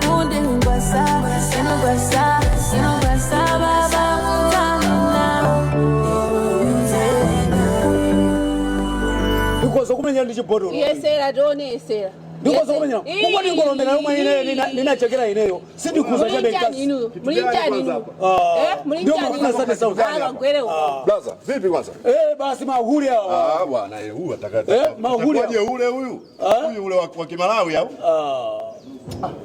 Kundingwasa, inogwasa, inogwasa baba mutanena. Ndikoza kumenya ndi chibotolo. Yesera tione, yesera. Ndikoza kumenya kungoti ngolomera yomwe ine ninachekera ineyo sindikuza chabe. Muli Mkazi. inu, muli chani inu? Ah. Eh, muli Ndio chani? mafuna 30,000. Ah, kagwere uko. Blaza, vipi kwanza? Eh, basi mahuli hawa. Ah, bwana, huyu ataka. Eh, mahuli. Atakuwaje ule huyu? Huyu ule wa Kimalawi au? Ah.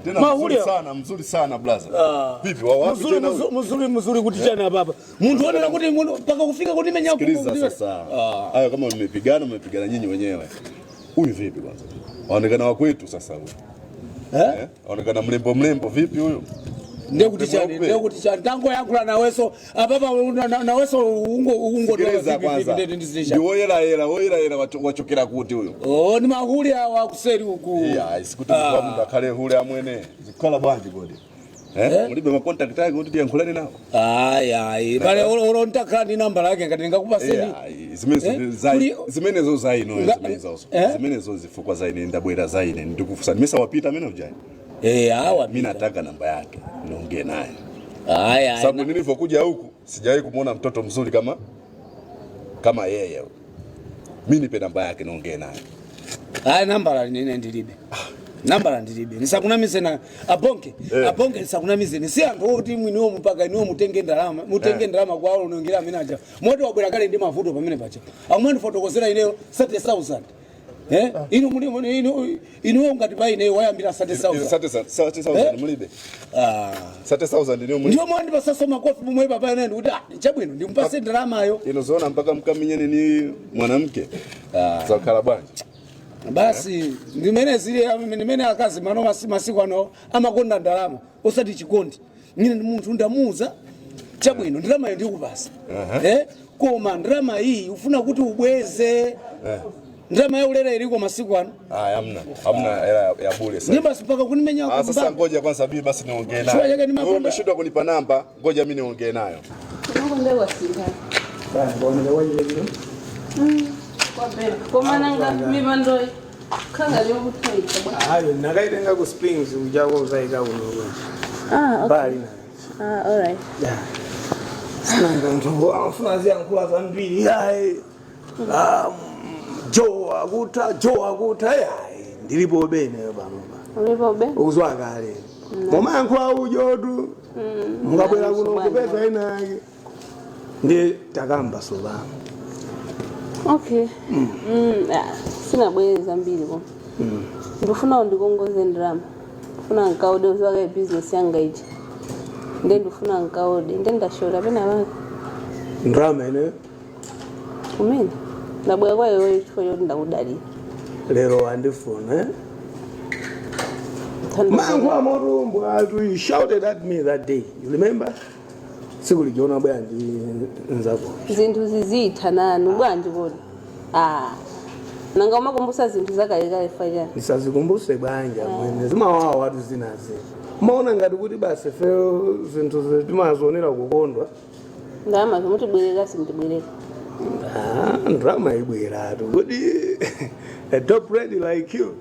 Tena Mahuli. mzuri sana, mzuri sana blaza. Ah. Vipi wa wapi Mzuri tena huyu? mzuri mzuri kuti chani baba? Munthu onera kuti munthu mpaka kufika kuti menya. Sikiliza sasa. Hayo kama mmepigana, mmepigana nyinyi wenyewe. Huyu vipi kwanza? Aonekana wa kwetu sasa huyu. Eh? Eh? Aonekana mlembo mlembo, vipi huyu? Ndiye kuti chani? Mweupe. Ndiye kuti chani? Tango yankhula naweso apapa naweso ungo ungo. Sikiliza kwanza. Ndi woyera yera, woyera yera wachokera kuti huyu? Oh, ni mahuli awa kuseri uku. Iya, sikuti kwa mtu akhale hule amwene. Zikhala bwanji kodi? Eh? Eh? Mulibe ma contact ake kuti tiyankhulane nawo? Ayi ayi, pale olo ntakhala ndi nambala yake ngati ndingakupaseni. Iya, zimenezo Eh? Zimenezo zaino zimenezo. Eh? Zimenezo zifukwa zaine ndabwera zaine ndikufusa. Nimesa wapita amene ujani. Eh, awa. Mimi nataka namba yake niongee naye. Ayi ayi. Sababu nilivyokuja huku sijawahi kumwona mtoto mzuri kama yeye. Mimi nipe namba yake niongee naye. Ayi, nambala nine ndilibe. Nambala ndilibe. Nisakunamize na abonke. Eh. Abonke nisakunamize. Si anthu oti mwiniwo mpaka iniwo mutenge ndalama, mutenge ndalama kwawo unongera amene aja. Moti wabwera kale ndi mavuto pamene pacha. Amwe ndifotokozera ineyo 30,000. Eh? Inu muli inu inuyo ngati pa ineyo wayambira 30,000. 30,000 Eh? mulibe. Ah. 30,000 ndiyo mulibe. Ndiyo mwandi pasasoma kofi pomwe papa ine ndikuti ah, chabwino ndimpase ndalamayo. Inozoona mpaka mkamenyane ni mwanamke. Zakhala bwanji. Basi ndimene zili, ndimene akazi mano masiku ano amakonda ndalama osati chikondi. Ine ndi munthu ndamuuza chabwino ndalamayo ndikupasa, eh, koma ndalama iyi ufuna kuti ubweze. Ndalama yaulere iliko masiku ano? Ah, hamna. Hamna hela ya bure sasa. Ndi basi mpaka kunimenya. Ah, sasa ngoja kwanza bibi basi niongee Chua naye. yake ni Wewe makonda. umeshindwa kunipa namba, ngoja mimi niongee nayo. Unokonde wasintha. Kwapera. Koma nanga mipandoyi khanga yokuthaitsa bwa? Hayi, nakaitenga ku Springs ujako uzaika kuno. Ah, okay. Bali na. Ah, all right. Sinanga mntu amafuna ziyankhula zambiri yayi. Ah, jo akuta, jo akuta, yayi ndilipo bene pano pa. Ulipo be? Ukuzwa kale mumayankhula ujotu mukabwera kuno kupeza ina yake ndi takamba sopano. Okay. Ah, sinabwere zambiri koma. Ndifuna undikongoze ndalama. Ndifuna nkaode uzwaka business yanga iji. Nde ndifuna nkaode. Nde ndashota pena pake. Ndrama ineyo? Kumene. Ndabwera kwa iwe chifukwa choti ndakudalira. Lero wandifuna, eh? Mayankhula motumbo atu, you shouted at me that day, you remember? Tsiku lijiona bwera ndi nzako. Zinthu zizitha nanu bwanji kodi? Ah. Nanga umakumbusa zinthu zakalekale fachani? Ndisazikumbuse bwanja mwene? Zimawawa watu zinazi maona ngati kuti basi feo zinthu timazionera kukondwa. Ndalama zomutibwereka simutibwereka. Ah, ndrama ibweratu kuti a top lady like you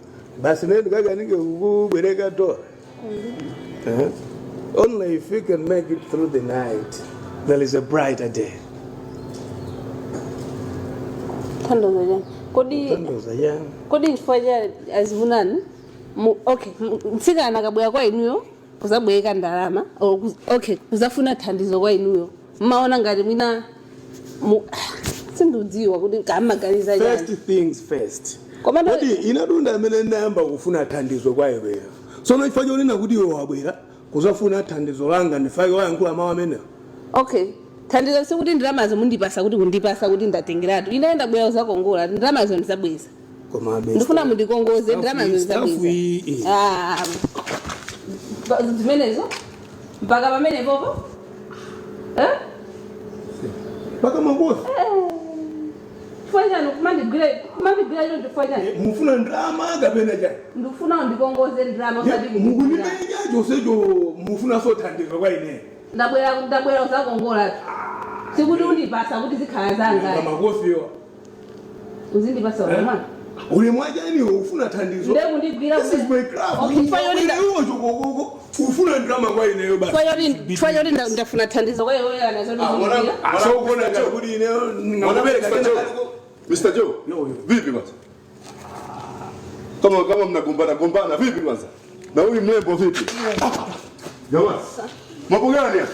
basi ne ndikakanike kukubwereka dola? Eh? Only if you can make it through the night, there is a brighter day. Thandoza chani kodi? Tandoza chani? Kodi chifukwa cha azimunani okay, mtsikana akabwera kwa inuyo kuzabwereka ndalama or okay, kuzafuna thandizo kwa inuyo, mmaona ngati mwina sindidziwa kuti kamaganiza chani. First things first. Koma Kodi inadunda amene ndayamba kufuna thandizo kwa iweyo? Sono chifukwa chonena kuti iwe wabwera kuzafuna thandizo langa ndifake wayankhula mawu amenewo? Okay, thandizo sikuti ndalamazo mundipasa kuti kundipasa kuti ndatengeratu. Ine ndabwera kuzakongola, ndalamazo ndizabweza. Koma Ndifuna mundikongoze, ndalamazo Staff ndizabweza. iyi. Ah, zimenezo mpaka pamene popo, eh? Mpaka makofi. Chifukwa chani kumandigwira chino? Chifukwa chani? Mufuna ndalama kapena chani? Ndikufuna undikongoze ndalama usati. Mukundimenya chonsecho mufunaso thandizo kwa ine? Ndabwera kuzakongola, sikuti undipasa kuti zikhala zanga. Makofiwa. Uzindipasa mwana. Ulemu wachani ufuna thandizo. Nde kundigwira This is my craft. Okay, Ine iwo chokokoko ufuna ndalama kwa ineyo basi. Chifukwa choti ndafuna thandizo kwa iweyo Ah, mwanangu. Asaukuona ngati kuti ineyo ndingakupereka Mr. tena Joe. kaliko. Mr. Joe. Yo, yo. Vipi kwanza? Kama mnagombana gombana vipi kwanza? Na huyu mlembo vipi? Jamaa. Mambo gani haya?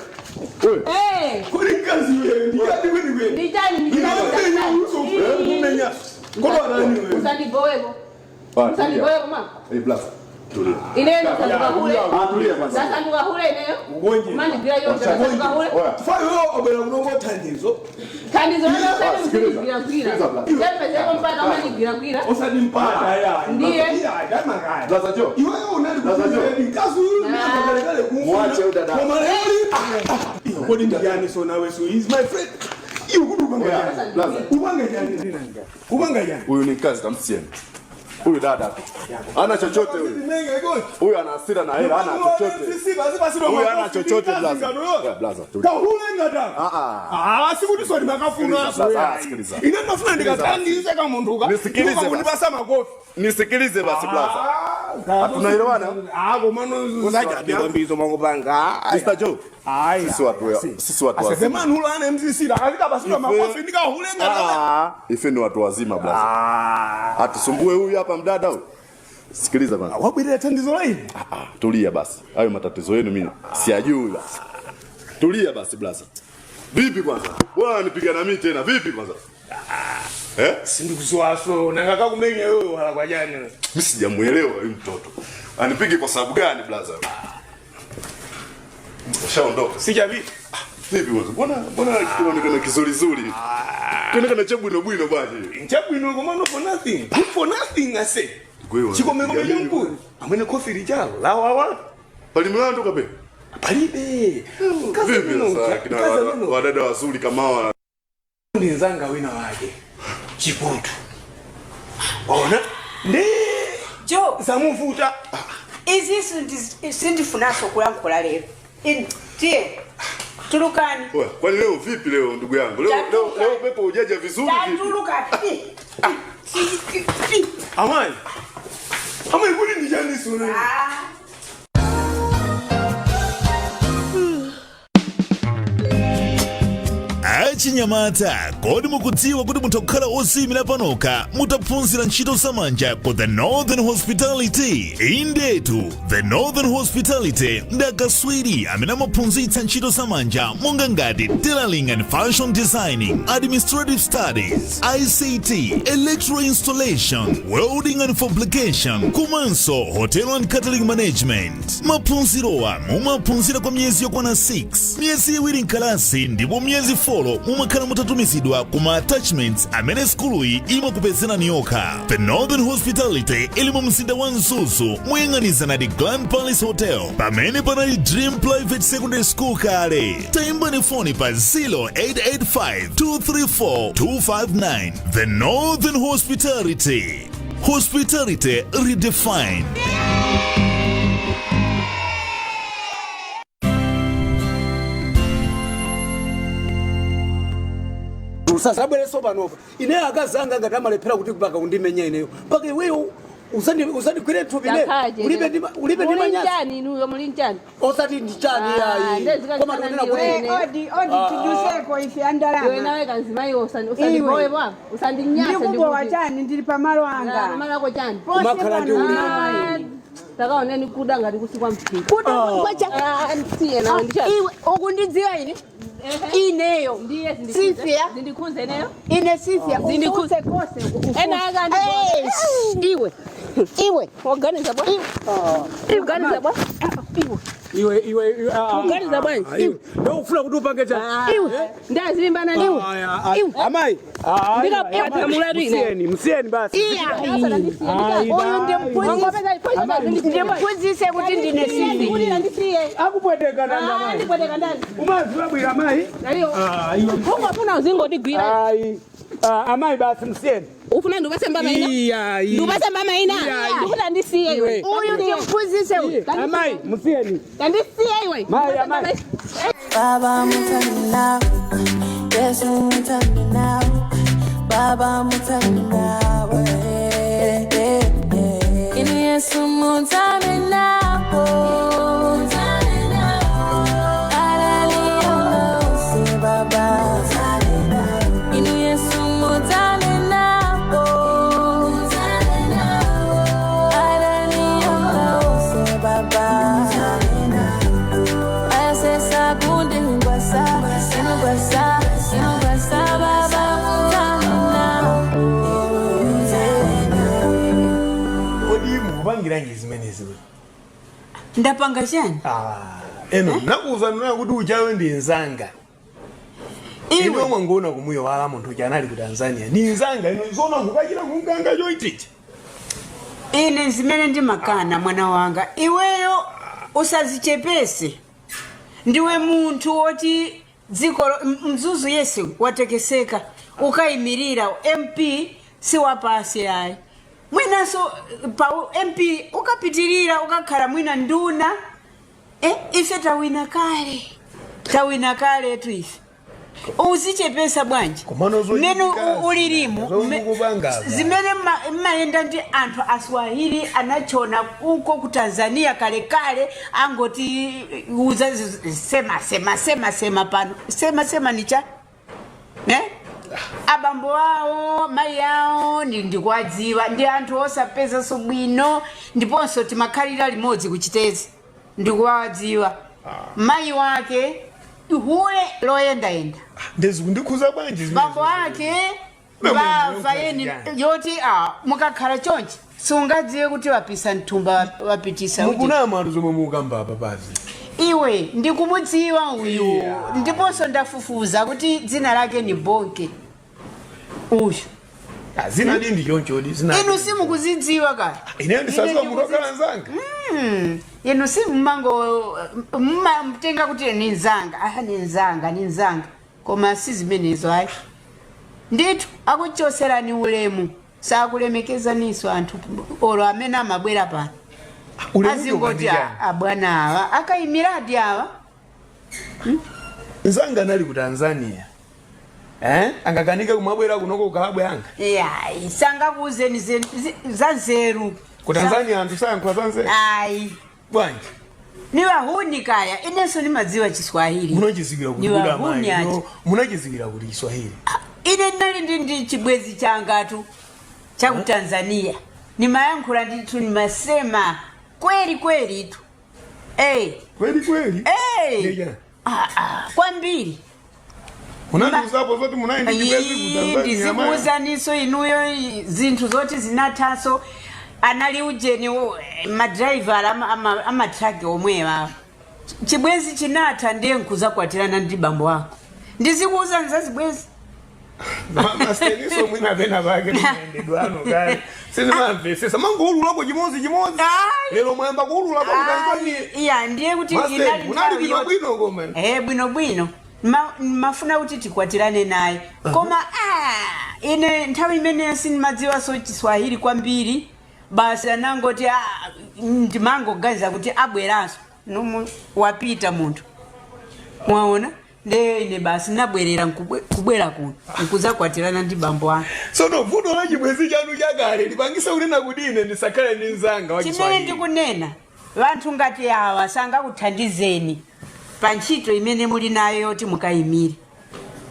Wewe. Eh, Kodi mkazi wewe ndikati kweni kweni. ndi chani ndi chani? Ndinamenya uso kumenya. Kodi wanani wewe? Usandiboweko. Ah, tulia. Usandiboweko ma. Eh, blaza. Tulia. Ineyo ndasanduka hule. Ah, tulia kwanza. Ndasanduka hule ineyo. Ugonje. Mandigwira yonse ndasanduka hule. Oya. Fayo obera kunongo thandizo. Thandizo lero Ah, usati sikiliza. muzigwira gwira. Sikiliza, blaza. Ndapezeko mpata umandigwira gwira. Osati mpata ya. Ndiye. Iya, ndamakaya. Blaza Joe. Iweyo unali Blaza Joe. kuti mkazi uyu ndinakalekale kumfuna. Mwache huyu dada. Koma leo li. Kodi ndiyani so nawe so he's my friend. Iwe kuti upanga Oya, chani? blaza. Upanga chani? Upanga chani? Huyu ni mkazi tamsieni. Huyu dada tu. Ana chochote huyu. Huyu ana hasira na hela, ana chochote. Huyu hana chochote blaza. Oya, blaza. Tulia. Ah, Sikuti soni makafuna Sikiliza, blaza, sikiliza. ine ndinafuna ndikathandize kamunthuka Nisikilize basi. kundipasa makofi Nisikilize basi blaza. Tunaelewana? komano zachabe kwambizo mangopanga Mr. Joe. Sisi watu wazima. asesemani ane mcc akazikapasidwa makofi ndikahulenga Ah, ife ni watu wazima blaza. Atusumbue huyu hapa mdada huyu. Sikiliza bana. wabwirira thandizo laini Ah, tulia basi. Hayo matatizo yenu mimi siyajui basi. Tulia basi blaza. Vipi kwanza? Bwana anipiga na mimi tena. Vipi kwanza? Eh? sindikuziwaso nangakakumenya wewe wala kwa jani Mimi sijamuelewa huyu mtoto. Anipige kwa sababu gani blaza? Ushaondoka. sichavi Vipi kwanza? Mbona kinaonekana kizuri zuri? Kinaonekana cha bwino bwino bwana. nchabwino komano for nothing good for nothing ase Gwewe, chikomekome wanipiga mimi chamkulu amene kofi lijalo lawawa Pali mlandu kape. palibe Mkazi Vipi amene sasa uja, kina mkazi amene uja. wadada wazuri kama hawa Ndi nzanga wina wake chiputu waona ndi Jo, zamuvuta izi sindifunaso kulankhula lero. Inu, tiye, tulukani. Oya, kwani leo vipi leo ndugu yangu? Leo pepo hujaja vizuri vipi? Tatuluka. Ti, ti, ti, ti. amayi amayi kuti ndichanisune Ah. Achinyamata, kodi mukudziwa kuti mutha kukhala osiyimira panokha mutaphunzira ntchito zamanja ku The Northern Hospitality? Indetu, The Northern Hospitality ndi akaswiri amene amaphunzitsa ntchito zamanja monga ngati tailoring and fashion designing, administrative studies, ICT, electro installation, welding and fabrication, komanso hotel and catering management. Maphunzirowa mumaphunzira kwa miyezi yokwana 6, miyezi 2 mkalasi ndipo miyezi 4 mumakhala mutatumizidwa kuma attachments amene sukuluyi imakupezerani yokha. The Northern Hospitality ili mu mzinda wa Mzuzu moyang'anizana ndi Grand Palace Hotel pamene panali Dream Private Secondary School kale. Tayimbani foni pa 0885 234 259. The Northern Hospitality, hospitality redefined. Usasabwereso panopa. Ineyo akazi anga ngati amalephera kuti mpaka undimenya ineyo. Mpaka iweyo usandigwire thupi ne. Ulibe ndi Muli manyazi. nchani inuyo muli nchani? Osati ndi chani Ah, ayi. ndezikakhala Koma tikunena ndiwe. kuti Ine. Odi, odi, tiduseko ife Iwe andalama. nawe kanzimayiwo usandibowe bwa. Usandinyase Ndikubowa chani ndili pamalo anga. Pamalo ako chani? Pose Umakhala ndi pano. ulemu. Ah, takaoneni kuda ngati kusi kwa mphika. Kuda kwacha. Ah, tiye nawe ndichani? Iwe ukundidziwa ine? Ineyo. Ndiye zindikhuze. Sifia. Zindikhuze ineyo. Ine sifia. Zindikhuze. Ufuse kose. Ufuse. Ena aka ndi- Eh, iwe. Iwe. Waganiza bwa. Uganiza bwa. iwe iwe iwe, ah, ah, Uganiza bwanji. ah, iwe. Leo ufuna kuti upange chani? Iwe. Ndazilimbana ndiwe. Amayi. Ndikapata mulatu ine. Msiyeni, msiyeni basi. Iya. Uyu ndimphunzitse. Ndimphunzitse kuti ndine sifia. Akupweteka ndani amayi. Ndipweteka ndani. Umaziwa bwino amayi. Ah, iwe. Ungafuna uzingodigwira. Ayi. Ah, amayi basi msiyeni. Ufuna ndipase mbama ina? Iya, iya. Ndipase mbama ina? Ndifuna ndisiye iwe. Uyu ndimphunzitse uyu. Amayi, msiyeni. Ndisiye iwe. Mayi, amayi. Baba, I'm turning now. Yes, I'm turning now. Baba, I'm turning now. Yesu mudzanena po. Adani baba. Inu Yesu mudzanena po. Adani baba. Asesa kundi ngwasa, inu gwasa, inu gwasa baba mudzanena po. Kodi mukupangiranji zimenezi? Ndapanga chani? Ah, eno nakuuza nuna kuti uchayo ndi nzanga. Ino Iwe mwangoona kumuyo wala munthu uja anali ku Tanzania ni nzanga. Ino zona kukachita kunganga choitichi. Ine zimene ndimakana, mwana wanga, iweyo usazichepese. Ndiwe munthu woti dziko Mzuzu yese watekeseka ukayimirira MP, si wapasi ayi. Mwinanso pa MP ukapitirira ukakhala mwina nduna. Ife tawina kale, tawina kale tu ife. Uzichepesa bwanji? Komano mmene zochitika ulirimu zomwe mukupanga. Zimene mmayenda ndi anthu Aswahili anachona uko ku Tanzania kalekale, angoti uza sema sema sema sema pano, sema sema nicha ne abambo awo, mayi awo ndikuwadziwa, ndi anthu osapezanso bwino, ndiponso timakhalira limodzi kuchitezi, ndikuwadziwa. Mayi wake hule loyendayenda. Ndezikundikhuza bwanji zimenezi? Bambo ake Mwe mbava mwe yeni mwe yoti mukakhala chonchi sungadziwe kuti wapisa mthumba, wapitisa uti. Mukunama anthu zomwe mukamba apa pazi. Iwe, ndikumudziwa uyu, ndiponso ndafufuza kuti dzina lake ni Bonke uyu. Ah, zina di ndi chonchodi zina. Inu simukuzidziwa kaya. Ineyo ndisadziwa Ine munthu wakhala nzanga. Inu si mmango mmatenga kuti ni nzanga, ni nzanga, ni nzanga, koma si zimenezo ayi. Ndithu akuchoserani ulemu, sakulemekezaniso anthu olo amene amabwera pano. Ulemu Azingoti ndi chani? "Abwana awa akayimiradi awa." Nzanga anali ku Tanzania, eh? Angakanike kumabwera kunoko kukalabu yanga? Yayi, sangakuuzeni za nzeru. Ku Tanzania anthu sayankhula za nzeru? Ayi. Bwanji? Ni wahuni kaya, inenso nimadziwa Chiswahili. Munachiziwira kuti Ni kuda wahuni amayi aja. munachiziwira kuti Chiswahili? Ine ndinali ndi chibwezi changatu cha ku Tanzania, nimayankhula ndithu, nimasema kweli kweli tu. Kweli kweli? Eh. Yeya. Ah, ah, kwambiri. Munandiuzapo zoti munayi ndi chibwezi ku Tanzania, amayi? Ndizikuuzaniso inuyo zinthu zoti zinathaso. Anali ujeni madraiva amatraki omwewa. Chibwezi chinatha, ndiye nkuzakwatirana ndi bambo ako. Ndizikuuzani za zibwezi. Maseniso mwina pena pake mayendedwe ano kale sindimamvesesa, mangoululako chimodzi chimodzi. Ayi. Lero mwayamba kuululako ku Tanzania. Iya, ndiye kuti Master, inali munali nthawi bwino yoti bwino koma. Bwino bwino. Mafuna kuti tikwatirane naye, koma ine nthawi imeneyo sindimadziwanso Chiswahili kwambiri. Basi, anangoti ndimangoganiza kuti abweranso. Numu wapita munthu, mwaona? Ndiye ine basi nabwerera kubwera kuno nkuzakwatirana ndi bambo anga. Tsono vuto la chibwezi chanu chakale lipangise kunena kuti ine ndisakhale ndi mzanga wa Chimene Chiswahili? ndikunena, vanthu ngati awa sangakuthandizeni pa ntchito imene muli nayo yoti mukayimire.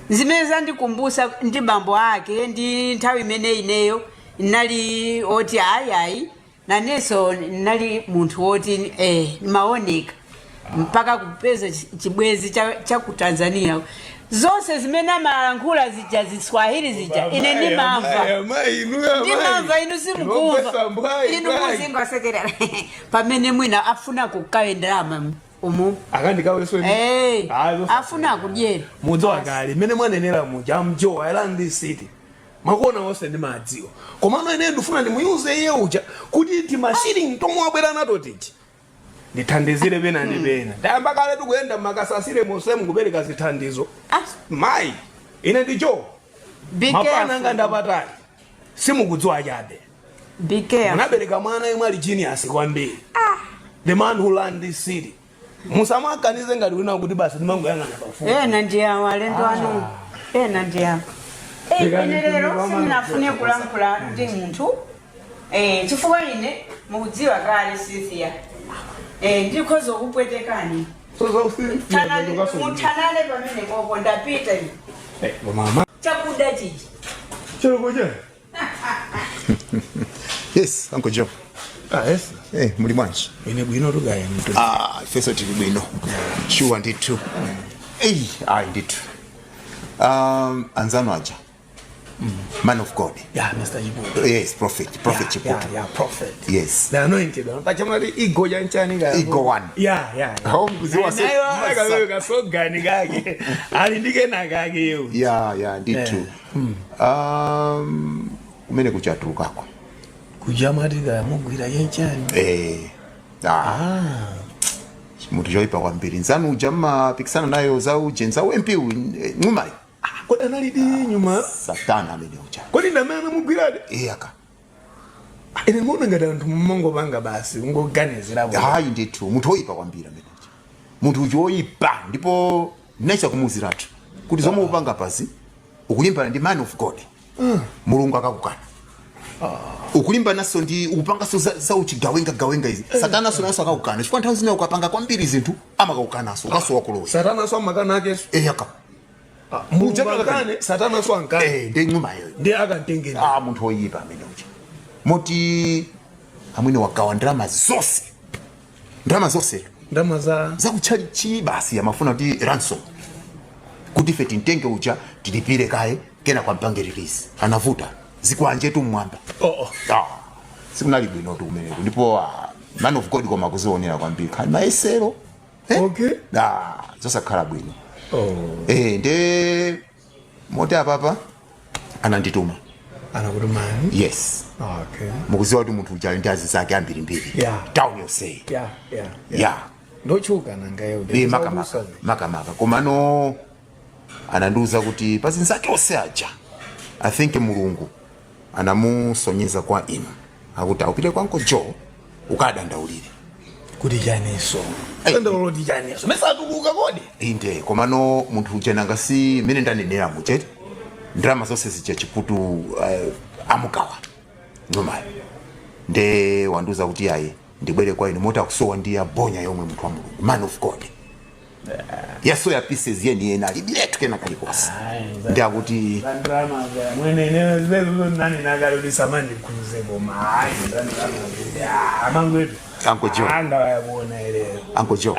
Zimene zandikumbusa ndi bambo ake ndi nthawi imene ineyo nali oti ayi ayi, nanenso nali munthu woti maoneka mpaka kupeza chibwezi cha ku Tanzania. Zonse zimene amalankhula zija, Ziswahili zija, ine ndimamva. Ndimamva, inu simukumva. Inu muzingosekerera pamene mwina afuna kukawe ndalama umu. Akandikaweso. Afuna kudyera. Mudziwa kale mmene mwanenera muja, mjo I run this city, makuona onse ndimadziwa. Komano ine ndifuna ndimuyuze iye uja kuti timashilingi tomwe wabwera nato tiji ndithandizire pena ndi pena. Ndayamba kale tikuyenda mmakasasire monsemu kupereka zithandizo. Mayi, ine ndicho Be mapana careful. anga ndapatali, simukudziwa chabe. Be careful. Munabereka mwana yemwe ali genius kwambiri, the man who run this city. Musamakanize ngati wina kuti basi ndimangoyang'ana pafupi. Ena ndi awo alendo anu, ena ndi awo. Ndikani Ine lero mtumiki wa sindinafune kulankhula ndi munthu. Eh, chifukwa ine mukudziwa kale Cynthia. Eh, ndikhoza kupwetekani. Muthanane pamene popo ndapita ine. Mama. Chakuda chichi. Chero Yes, Uncle Joe. Ah, yes. Eh, muli bwanji? Ine bwino tugaya mtu. Ah, ifeso tili bwino. Sure ndithu. Ei, ayi ndithu. Anzano aja. Man of God. Yeah, Mr. Chiputu. Yes, prophet, prophet Chiputu. Yeah, prophet. Yes. The anointed one. Pachamari igo janchani ka. Igo one. Yeah. Hao mkuziwa se. Nayo kawewe kasogani kake. Ali ndike na kake yo. Yeah, ndithu. Kumene kuchatulukako. Kujamatika mugwira yenchani. Eh. Ah. Munthu choyipa kwambiri. Nzanu uja mmapikisana nayo za uje nza MP nyumayi. Kodi analidi nyuma. Satana amene uja. Kodi ndamene mugwirade. Eh aka. Ine muona ngati anthu mumongopanga basi ungoganizirapo. Hayi ndithu munthu woyipa kwambiri amene uja. Munthu uja woyipa ndipo ndinacha kumuziratu kuti zomwe upanga pasi ukulimbana ndi man of God. Mulungu akakukana. Ukulimbanaso ndi ukupangaso za uchigawenga gawenga izi. Satana so naso akakukana. Chifukwa nthawi zina ukapanga kwambiri zinthu amakakukanaso ukasowa kulowa. Satana so amakana akeso. Eh aka. Mulungu akakane, Satana so ankane. Eh ndi nyuma iyo. Ndi akantengeni. Ah munthu woyipa amene uja. Moti amwene wagawa ndalama zonse. Ndalama zonse. Ndalama za zakutchalichi basi amafuna kuti ransom kuti ife timtenge uja tilipire kaye kena kwampange release anavuta zikwanje tu mmwamba. Oh. Ah, sikunali bwino tu kumeneko ndipo man of God koma kuzionera kwambiri khali mayesero eh? Okay. Ah, zosakhala bwino. Oh. Eh, nde moti apapa anandituma. Anakutumani? Yes. Okay. Mukuziwa kuti munthu uja ali ndi azinzake ambirimbiri. Yeah. Town yonse. Yeah. Yeah. Ndochuka nanga yo. Ndi makamaka makamaka komano anandiuza kuti pazinzake onse aja I think Mulungu anamusonyeza kwa inu akuti akupite kwa Uncle Joe ukadandaulire kuti chaniso. Dandaulire kuti chaniso. Mesatukuka kodi. Inde komano munthu uja nanga si mene ndanenera muchete ndalama zonse zija Chiputu amugawa nyumayo nde wandiuza kuti ayi ndibwere kwa inu moti akusowa ndi abonya yomwe munthu wa Mulungu man of God. Yasoya pieces yeni yena alibiletu kena kalikosi ndi akuti Ndrama za mwene ne lezo nani nakalo lisamani kuze boma. Hayi ndrama. Ya mangwetu. Uncle Joe. Anga yabona ile. Uncle Joe.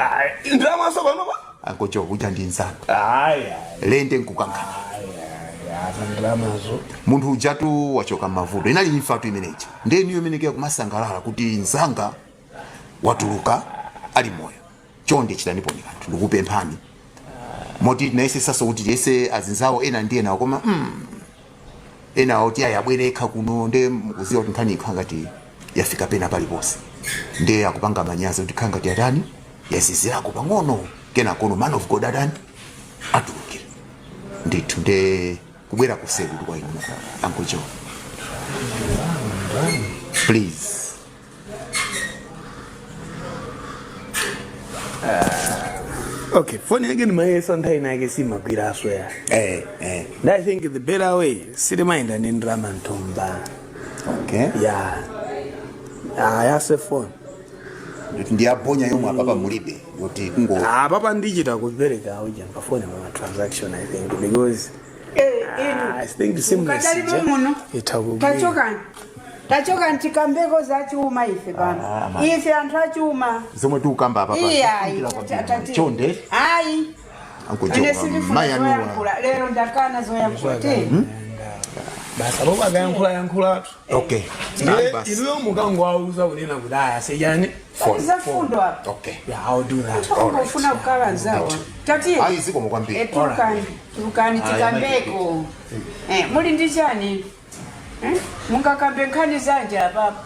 Ndrama so pano pa. Uncle Joe kuja ndi nzanu. Hayi. Lende nkukankana. Hayi ndrama zo. Munthu ujatu wachoka mavuto. Inali imfa tu imeneji. Ndiye niyo imenekera kumasangalala kuti nzanga watuluka ali moyo. Chonde chitanipo ni kanthu ndikupemphani. Moti tinayese saso kuti tiyese azinzawo ena ndiye nawo koma ena oti ayi abwerekha kuno nde mukuziwa kuti nkhani ikhala ngati yafika pena paliponse. Ndiye akupanga manyazi kuti khala ngati atani yasizirako pang'ono kena kono man of God atani atulukire. Ndithu nde kubwera kuseri kwa inu Uncle Joe. Please. Okay, phone yake ni mayesa nthawi inake simagwiraso ya. Eh. And I think the better way sitimayenda ndi ndrama nthumba. Okay. Yeah. Ah, yase phone. Ndi abonya yomwe apapa mulibe yoti kungo. Ah, papa ndichita kupereka uja pa phone pa transaction I think because I think seamless. Mukadalipo muno. Itakugwira. Tachokani. Tachokani tikambeko za chuma ife pano. Ife anthu achuma. Zomwe tikukamba apa pano. Iya, Chonde. Ayi. Uncle Ine Joe. sindifuna Mayi anuwa. zoyankhula. Lero ndakana zoyankhula. Te. Basi apo akayankhula yankhulatu. Okay. Ndiye inuyo mukangowauza kunena kuti aya sejani. Zafundo apa. Okay. Yeah, I'll do that. Ufuna kukhala nzawo. Tati. Ayi zikomo kwambiri. Tulukani. Tulukani tikambeko. Muli ndi chani? Mungakambe nkhani zanje apapa.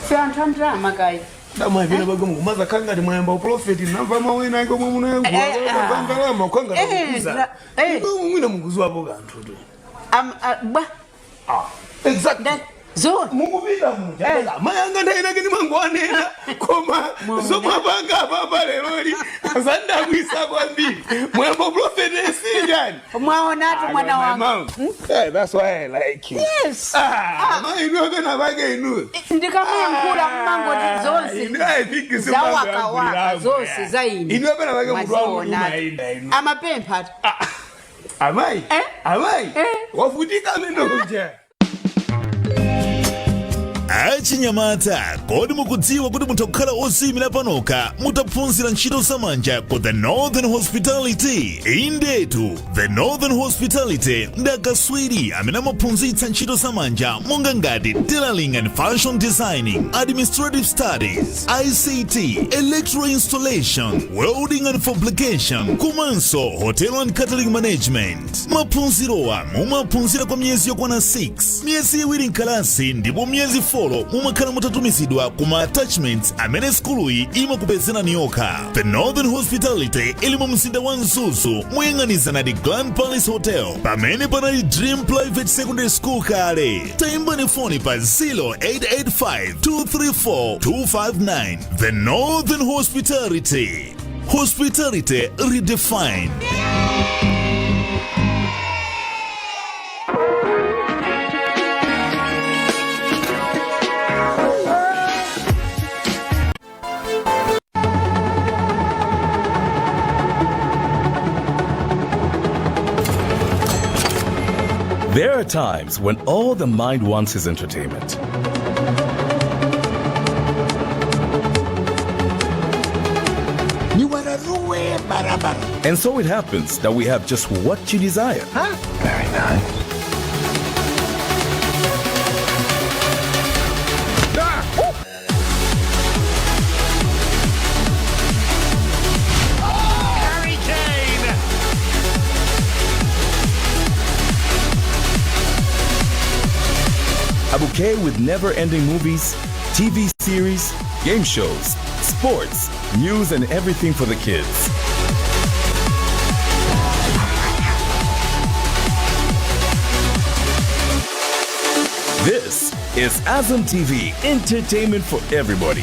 Fe anthu andrama kayi. Damwe vina bagomo kumaza kanga ndi mwayamba uprofeti namva mawina ake omwe munayankhula kwangalama kwanga kukuza. Mwina mukuziwapo kanthu tu. Bwa. Exactly. Zo. Mukupita muja. Mayanga nthawi inake ndi mangoanena koma zomwe apanga apapa leroli zandabwisa kwambiri. Mwayamba uprofeti esili Chani? Mwaonatu mwana My wanga. mom. Yeah, that's why I like you. Yes. Ah, mai inu pena pake inu. Ndikamayankhula mmangoti zonse Inu I think is zawakawaka zonse za ine. Inu pena pake mutu wangu Mwaziona. umaenda inu. Amapempha ati. Amai. Eh? Amai. Eh? Wafutika mendo kuja. Achinyamata, kodi mukudziwa kuti mutha kukhala oziyimira panokha mutaphunzira ntchito zamanja ku The Northern Hospitality? Indetu, The Northern Hospitality ndi akaswiri amene amaphunzitsa ntchito zamanja monga ngati tailoring and fashion designing, administrative studies, ICT, electro installation, welding and fabrication, komanso hotel and catering management. Maphunzirowa mumaphunzira kwa miyezi yokwana 6, miyezi 2 mkalasi, ndipo miyezi 4 mumakhala mutatumizidwa kuma attachments amene sukuluyi imakupezerani yokha. The Northern Hospitality ili mu mzinda wa Mzuzu, moyang'anizana ndi Grand Palace Hotel, pamene panali Dream Private Secondary School kale. Tayimbani foni pa 0885 234 259. The Northern Hospitality, hospitality redefined. There are times when all the mind wants is entertainment. Niwararue barabara. And so it happens that we have just what you desire. Very nice. Harry Kane! A bouquet with never ending movies, TV series, game shows, sports, news, and everything for the kids. This is Azam TV, entertainment for everybody.